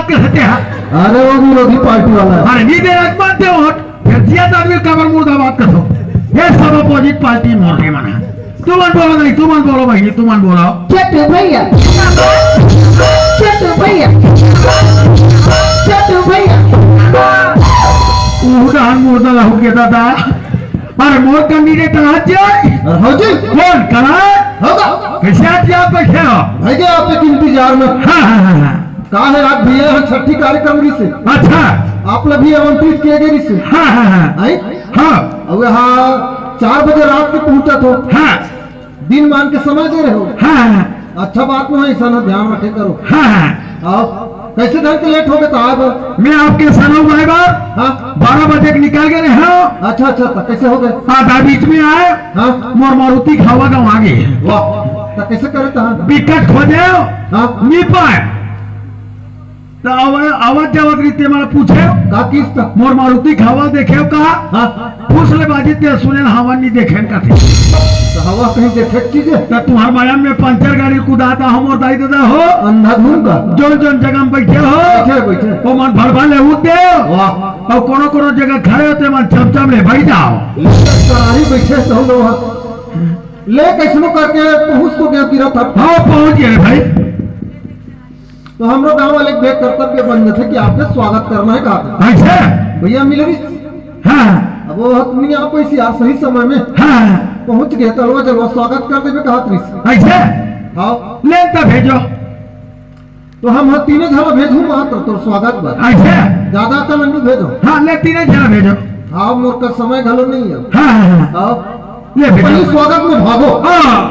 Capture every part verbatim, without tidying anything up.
कहते हैं। अरे वो विरोधी पार्टी वाला है। अरे नहीं दे रहा, मत दे वोट। फिर जिया तो आदमी कबर मुर्दाबाद कर दो। ये सब अपोजिट पार्टी मोर है मना। तुमन बोलो नहीं, तुमन बोलो बहिनी, तुमन बोलो। छोटू भैया, छोटू भैया, छोटू भैया। उड़ान मुर्दा लहू के दादा। अरे मोर कैंडिडेट आज जाए। अरे हो जी। कौन करा? होगा। कैसे आज आप बैठे हो? भाई जी, आप एक इंतजार में। हाँ, हाँ, हाँ, हाँ। का है रात भैया यहाँ छठी कार्यक्रम रही से। अच्छा। आप लोग भी आमंत्रित किए गए रही से। हाँ, हाँ, हाँ। आई? हाँ। अब यहाँ चार बजे रात के पहुंचा तो। हाँ। दिन मान के समय दे रहे हो। हाँ, हाँ। अच्छा बात नहीं है, ऐसा ना ध्यान रखे करो। हाँ, हाँ। अब कैसे ढंग के लेट हो गए तो आप? मैं आपके सनो भाई बार हाँ। बारह बजे के निकल गए रहे हो। अच्छा, अच्छा, तो कैसे हो गए? हाँ, तो बीच में आए। हाँ। मोर मारुति खावा का वहाँ गए। वाह, तो कैसे करे तो? हाँ। टिकट खोजे। हाँ। नहीं पाए। तो आवा-, आवत जावत रीते मला पूछे, का किस त? मोर मारुति खावा देखे का? हाँ। फुसलेबाजी ते सुने न हवा नहीं देखे का थे। तो हवा कहीं देखे चीज है? तो तुम्हार माया में पंचर गाड़ी कुदाता हो मोर दाई दादा हो। अंधाधुन का? जोन जोन जगह में बैठे हो। बैठे, बैठे। वो मन भर भर ले उठते हो। वाह। और कोनो कोनो जगह खड़े होते मन चमचम ले बैठ जाओ। ले सारी बैठे तो लोग। ले कैसनो करके पहुंच तो गया गिरा था। हाँ, पहुंच गए भाई। तो हमरो गांव वाले के कर्तव्य बन जाथे कि आपके स्वागत करना है कहा। अच्छा। भैया मिले रही। हाँ। अब वो हक नहीं आप ऐसी यार सही समय में हाँ। पहुंच गए, तलवा जलवा स्वागत कर देवे कहा रही। अच्छा। हाँ। ले तो भेजो। तो हम हाँ तीनों झना भेजू मात्र तो स्वागत बा। अच्छा। ज्यादा तो नहीं भेजो। हाँ, ले तीनों झना भेजो। हाँ, मोर का समय घलो नहीं है। हाँ, हाँ, हाँ। हाँ। ले भेजो। पहले स्वागत में भागो। हाँ।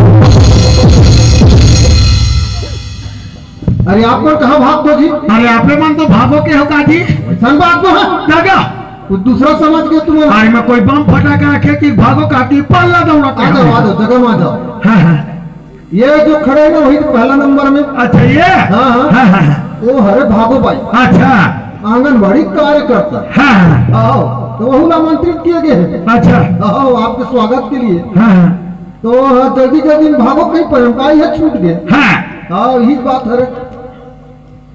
अरे आप मन कहाँ भाग दो जी? अरे आप मन तो भागो के हो का जी? ऐसा बात तो है। क्या क्या? कुछ दूसरा समझ के तुम अरे मैं कोई बम फटाका रखे कि भागो का कि पल्ला दौड़ा आ जाओ, आ जाओ, जगह में आ जाओ। हाँ, हाँ। ये जो खड़े हैं ना वही तो पहला नंबर में। अच्छा ये? हाँ, हाँ। हाँ, हाँ, हाँ। वो हरे भागो भाई। अच्छा। आंगनबाड़ी कार्यकर्ता। हाँ, हाँ। आओ, तो वहू ला आमंत्रित किए गए हैं। अच्छा। आओ, आपके स्वागत के लिए। हाँ, हाँ। तो हाँ, जल्दी जल्दी में भागो, कहीं परंपरा ही है, छूट गए। हाँ। आओ, यही बात है रे।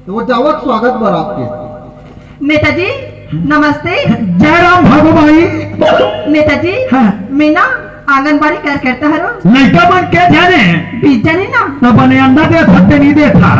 तो वो जावत स्वागत बर आपके। नेताजी, नमस्ते। जय राम भागो भाई। नेताजी, हाँ। मैं ना आंगनबाड़ी कार्यकर्ता हरो। लइका मन के जाने? बीस जाने ना। तो बने अंडा दे सकते नहीं देता।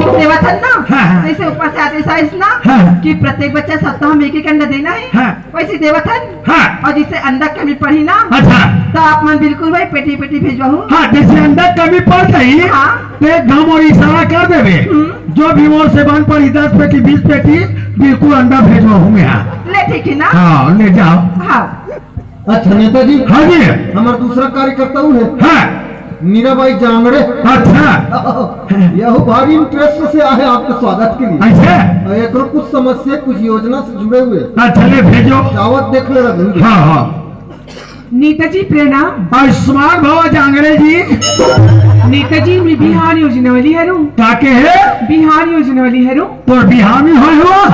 देवत हन ना। हाँ, हाँ। जैसे ऊपर से आदेश आइस ना हाँ। कि प्रत्येक बच्चा सप्ताह में एक एक अंडा देना है। हाँ। वैसे देवत हन। हाँ। और जिससे अंडा कमी पड़ी ना। अच्छा। तो आप मन बिल्कुल भाई पेटी पेटी भेजवाहू। हाँ, जैसे अंडा कमी पड़ जाई, हाँ। तो एक घम और इशारा कर देवे। हम्म। जो भी मोर से बन पड़ी दस पेटी, बीस पेटी, बिल्कुल अंडा भेजवाहू मैं। हाँ। ले ठीक है ना? हाँ, ले जाओ। हाँ। अच्छा नेताजी। हाँ जी। हमारा दूसरा कार्यकर्ता हूँ है। हाँ। मीराबाई जांगड़े। अच्छा। यह भारी इंटरेस्ट से आए आपके स्वागत के लिए। अच्छा। और एक कुछ समस्या, कुछ योजना से जुड़े हुए। अच्छा, ले भेजो। दावत देख ले रघुवीर। हाँ, हाँ। नेताजी प्रणाम। आयुष्मान भव जांगड़े जी। नेताजी मैं बिहान योजना वाली हरू। का के है? बिहान योजना वाली हरू। तो बिहान में होए हो?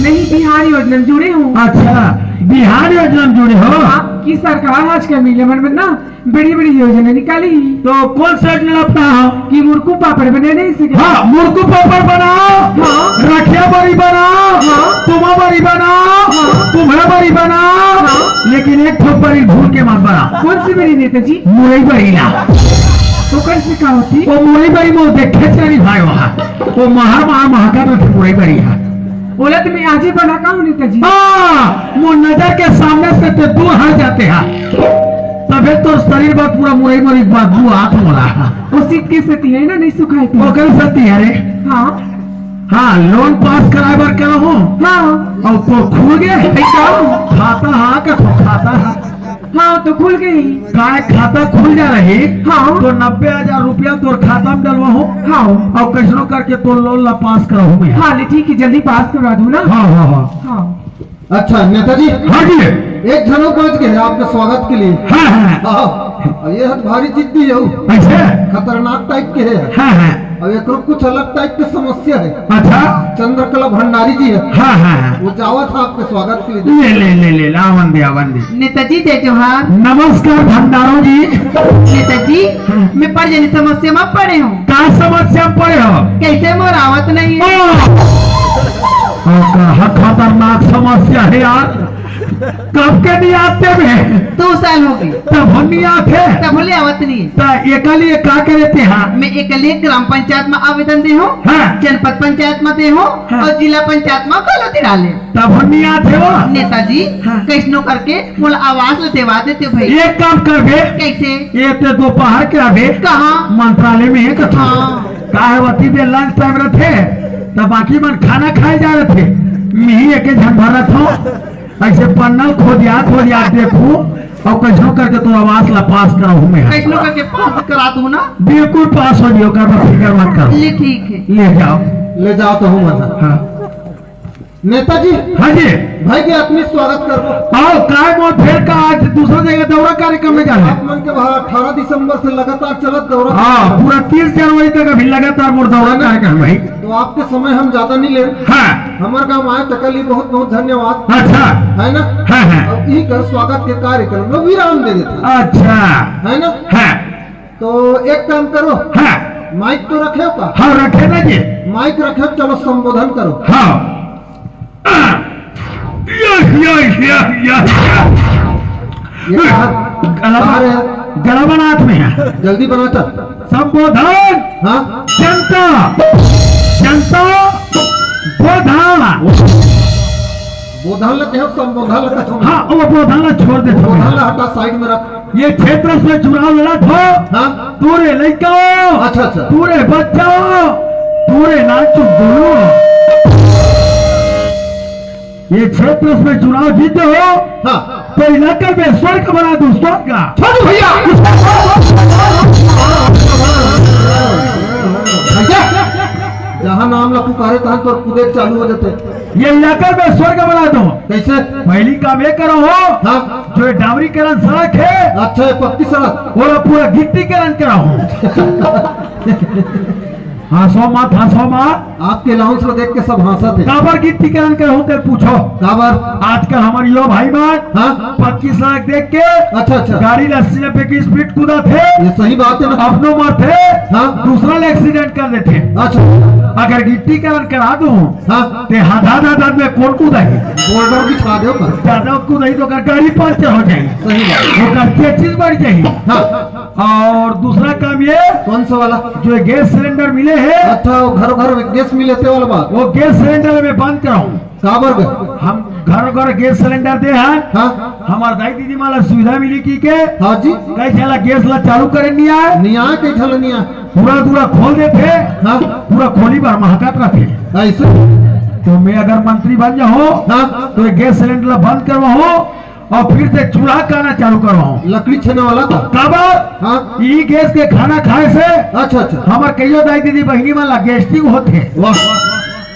नहीं, बिहान योजना में जुड़े हूँ। अच्छा, बिहान योजना में जुड़े हो? आपकी सरकार आजकल मिले मन में ना बड़ी बड़ी योजना निकाली। तो कौन सा योजना अपना हो? कि मुरकू पापड़ बने नहीं सीखे। हाँ, मुरकू पापड़ बनाओ। हाँ। रखिया बरी बनाओ। हाँ। तुमा बरी बनाओ। हाँ। तुम्हरा बरी बनाओ। हाँ। लेकिन एक ठो बरी भूल के मत बनाओ। कौन सी बरी नेताजी? मुरई बरी ना। तो कैसे का होती? वो मुरई बरी में देखे चली भाई वहाँ। वो महर महा महका तो मुरई बरी है। बोला तो मैं आज ही बना का हूँ नेताजी। हाँ, वो नजर के सामने से तो दूर हट जाते हैं। तबे तो शरीर में पूरा मुरई मुरई बदबू आत होला। वो सीट की सेती है ना, नहीं सुखाई थी। वो कल सती है रे। हाँ। हाँ, लोन पास कराए बर करो हो। हाँ। और तो खुल गए। एकदम। खाता हाँ का तो खाता हाँ। हाँ, तो खुल गई। काय खाता खुल जा रही। हाँ। तो नब्बे हजार रुपया तोर खाता में डलवा हो। हाँ। और कैसनो करके तो लोन ला पास करो हो मैं। हाँ, ले ठीक है, जल्दी पास करवा दूँ ना। हाँ, हाँ, हाँ। हाँ। अच्छा नेताजी। हाँ जी। एक झनो बच गए आपके स्वागत के लिए। हाँ, हाँ। हाँ, ये हत भारी जिद्दी है वो। कैसे? खतरनाक टाइप के है। हाँ, हाँ। अब एकरो कुछ अलग टाइप के समस्या है। अच्छा। चंद्रकला भंडारी जी है। हाँ, हाँ, हाँ। वो जावत है आपके स्वागत के लिए। ले, ले, ले, ले, ले, आवन दे, आवन दे। नेताजी, जय जोहार। नमस्कार भंडारो जी। नेताजी, हाँ। मैं बड़ जनी समस्या में पड़े हूँ। का समस्या में पड़े हो? कैसे मोर आवत नहीं है? ओ! ओ, का खतरनाक समस्या है यार। कब के नहीं आते बे? दो साल हो गए। तब हम नहीं आते। तब बोले आवत नहीं। त एकली का करे ते हा? मैं एकली ग्राम पंचायत में आवेदन दे हूँ, हाँ। जनपद पंचायत में दे हूँ हाँ। और जिला पंचायत में घलो दे डाले। तब हम नहीं आते हो? नेताजी, हाँ। कैसनो करके मोला आवास ल देवा देते भाई। एक काम करबे। कैसे? ये ते दोपहर के आबे। कहाँ? मंत्रालय में है कथो। हाँ। काहे वती दे लंच टाइम रथे, तब बाकी मन खाना खाए जा रथे। मिही एके झन भर रथो। ऐसे पन्ना खोदिया, खोदिया देखू, और कैसनो करके तू आवास ला पास कराहूँ मैं। कैसनो करके पास करा दूँ ना? बिल्कुल पास हो जियो, कर फिकर मत करो। ले ठीक है। ले जाओ। ले जाओ तो हूँ मत। हाँ। नेताजी। हाँ जी। भाई के आत्मीय स्वागत करबो। आओ, काय मोर फेर का आज दूसरा जगह दौरा कार्यक्रम में जाना है। आप मन के वहाँ अठारह दिसंबर से लगातार चलत दौरा हाँ, कार्यक्रम। पूरा तीस जनवरी तक अभी लगातार मोर दौरा है ना? कार्यक्रम है। तो आपके समय हम ज्यादा नहीं लेब। हाँ। हमर गाँव आए तकल ही बहुत बहुत धन्यवाद। अच्छा। है ना? हाँ, हाँ। अब ई कर स्वागत के कार्यक्रम में विराम दे देते हैं। अच्छा। है ना? हाँ। तो एक काम करो। हाँ। माइक तो रखे हो का? हाँ, रखे ना जी। माइक रखे हो, चलो संबोधन करो। हाँ। या, या, या, या, या। ये कहा? गला कहा बना, रे? गला बना हाथ में है। जल्दी बना चल। संबोधन। हाँ। जनता, जनता, बोधा। बोधा लगे हो, संबोधन लगे हो। हाँ, वो बोधा ला छोड़ दे। बोधा ला हटा, साइड में रख। ये क्षेत्र से चुनाव लड़त हो, हाँ। तोरे लइका हो, अच्छा, अच्छा। तोरे बच्चा हो, तोरे नाचू बोलो। ये क्षेत्र से चुनाव जीते हो, हाँ। तो इलाके में स्वर्ग बना दूं, स्वर्ग का। छोटू भैया। भैया, जहाँ नाम ला पुकारे, तहाँ तोर कुदेद चालू हो जाते। ये इलाका में स्वर्ग बना दो। कैसे? पहली काम ये करो हो, हाँ। जो ये डामरीकरण सड़क है, अच्छा, ये पक्की सड़क। और अब पूरा गिट्टीकरण कराओ। हंसो मत, हंसो मत। आपके अलाउंस को देख के सब हंसत है। काबर गिट्टीकरण कराओ, तेल पूछो। काबर? आजकल हमारे युवा भाई मन हाँ। पक्की सड़क देख के अच्छा, अच्छा। गाड़ी ला अस्सी नब्बे की स्पीड कूदा थे। ये सही बात है ना। अपनो मरथे, हाँ। दूसरा ले एक्सीडेंट कर देथे। अच्छा। अगर गिट्टीकरण करा दूं, हाँ। ते हद, हद, हद, हद में कौन कूदाही? बोल्डर बिछा दो ना। ज्यादा कूदाही तो ओकर गाड़ी पंचर हो जाही। सही बात। ओकर चेचिस बढ़ जाही। हाँ। और दूसरा काम ये, कौन सा वाला? जो गैस सिलेंडर मिले है। अच्छा, वो घर घर गैस मिले थे वाला बात। वो गैस सिलेंडर में बंद कराऊं। काबर ग? हम घर घर गैस सिलेंडर दे हन। हाँ। हमार दाई दीदी मन ला सुविधा मिली की के? हाँ जी। कई झन ला गैस ला चालू करे नहीं आए। नहीं आए, कई झन ला नहीं आए। पूरा दूरा खोल देथे। हाँ। पूरा खोली भर महकत रथे। ऐसे? तो मैं अगर मंत्री बन जाहूँ, हाँ। तो ये गैस सिलेंडर ला बंद करवाहूँ और फिर से चूल्हा खाना चालू करवाहूँ। लकड़ी छेने वाला का? काबर? हाँ। ई गैस के खाना खाए से अच्छा, अच्छा। हमार कइयो दाई दीदी बहिनी मन ला गैस्ट्रिक होथे। वाह।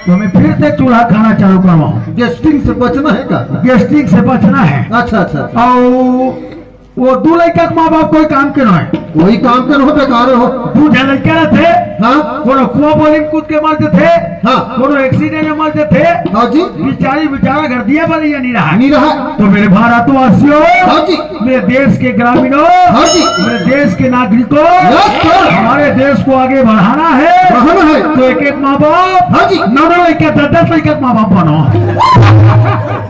तो मैं फिर से चूल्हा खाना चालू करवाऊँ। गैस्ट्रिक से बचना है का? गैस्ट्रिक से बचना है। अच्छा, अच्छा, अच्छा। और वो दू लइका के माँ बाप कोई काम के ना है। कोई काम के ना हो, बेकार हो। दू झन लइका रथे, हाँ। कोनो कुआं बोली में कूद के मर जथे, हाँ। कोनो एक्सीडेंट में मर जथे। हाँ जी। बेचारी बेचारा घर दिया बलैया नहीं रहा। नहीं रहा। तो मेरे भारतवासियों, हाँ जी। मेरे देश के ग्रामीणों, हाँ जी। मेरे देश के नागरिकों, यस सर। हमारे देश को आगे बढ़ाना है, बढ़ाना है। तो एक एक माँ बाप, हाँ जी। नौ नौ लइका, दस दस लइका के माँ बाप बनो।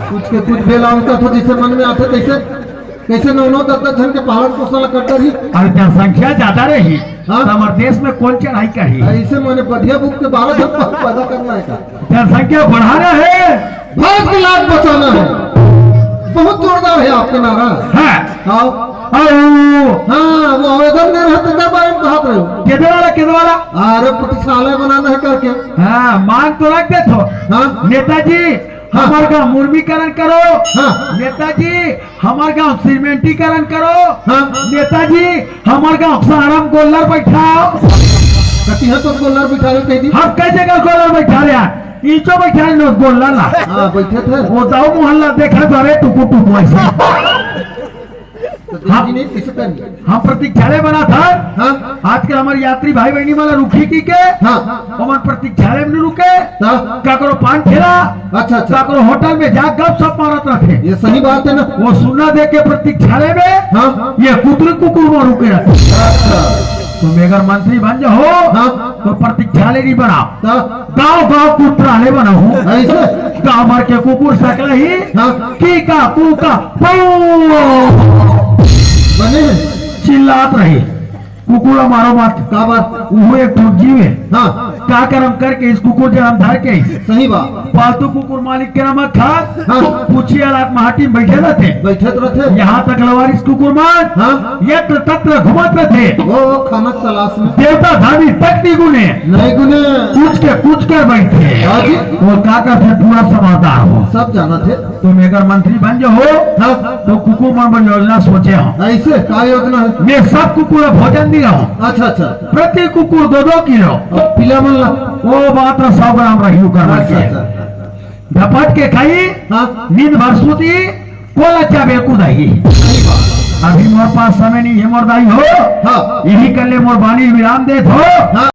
कुछ के कुछ बेला होता तो जैसे मन में आते तैसे, कैसे नौ नौ दस दस झन के पालन पोषण करता रही। अरे जनसंख्या ज्यादा रही, हाँ। तो हमारे देश में कौन चढ़ाई करही? ऐसे माने बढ़िया बुक के बारह झन पैदा करना है का? जनसंख्या बढ़ाना है। भारत के लाख बचाना है। बहुत जोरदार है आपका नारा। हाँ। आओ। आओ। हाँ, वो आवेदन दे रहे थे, तेरे बारे में कहा रहे हो। केदे वाला, केदे वाला? अरे, पुस्तकालय बनाना है करके। हाँ, मांग तो रख दे तो। हाँ। नेताजी, हाँ। हमार गाँव मुर्मीकरण करो। हाँ। नेताजी, हमार गाँव सीमेंटीकरण करो। हाँ। नेताजी, हमार गाँव सारम गोल्लर बैठाओ। कति है तो गोल्लर बैठा रहे कह दी। हम कई जगह गोल्लर बैठा रहे हैं, ईचो बैठा रहे नो गोल्लर ला। हाँ, बैठे थे। वो दाऊ मोहल्ला देखा तो अरे टुकु टुकु ऐसा। हाँ। नहीं, किसे करनी? हम प्रतीक्षालय बनाथन। हाँ। आजकल हमर यात्री भाई बहिनी मन ला रुकही कहिके। हाँ। ओमन प्रतीक्षालय में नहीं रुके। हाँ। काकरो पान ठेला, अच्छा, अच्छा। काकरो होटल में जा गपशप मारत रहिथे। ये सही बात है ना। वो सुन्ना दे के प्रतीक्षालय में हाँ। ये कुतरी कुकुर मन रुके रहिथे। अच्छा। तुम अगर मंत्री बन जाओ हाँ। तो प्रतीक्षालय नहीं बनाओ। हाँ। गांव गांव कुतरालय बनाओ। ऐसे? गांव भर के कुकुर सकलही हाँ। की का कू का पौ। बने? चिल्लात रही, "कुकुर ला मारो मत।" का बात? वो एक ठो जीव है। हाँ। का करम करके इस कुकुर के हम धर के आई। सही बात। पालतू कुकुर मालिक के नाम था। हाँ। पूछी हालात माटी में बैठे रहिथे। बैठे तो रहिथे। यहाँ तक लवारिस कुकुर मन हाँ। यत्र तत्र घूमत रहिथे। वो, वो खाना तलाश में। देवता धामी तक नहीं गुने। नहीं गुने। कुछ के कुछ कर बैठे। हाँ जी। वो का करथे पूरा समाजदार हो। सब जानथे। तुम अगर मंत्री बन जाओ हाँ। तो कुकुर मन बर योजना सोचे हो। ऐसे का योजना है? मैं सब कुकुर ला भोजन दिया हूँ। अच्छा, अच्छा। प्रति कुकुर दो दो किलो। अब पीला मन ला? वो मात्र सौ ग्राम रही ओकर मन अच्छा, के। अच्छा। झपट के खाई, हाँ। नींद भर सूती, कोला चाबे कुदाई। सही बात। अभी मोर पास समय नहीं है मोर दाई हो। हाँ। यही कर ले मोर बानी विराम देत हो। हाँ।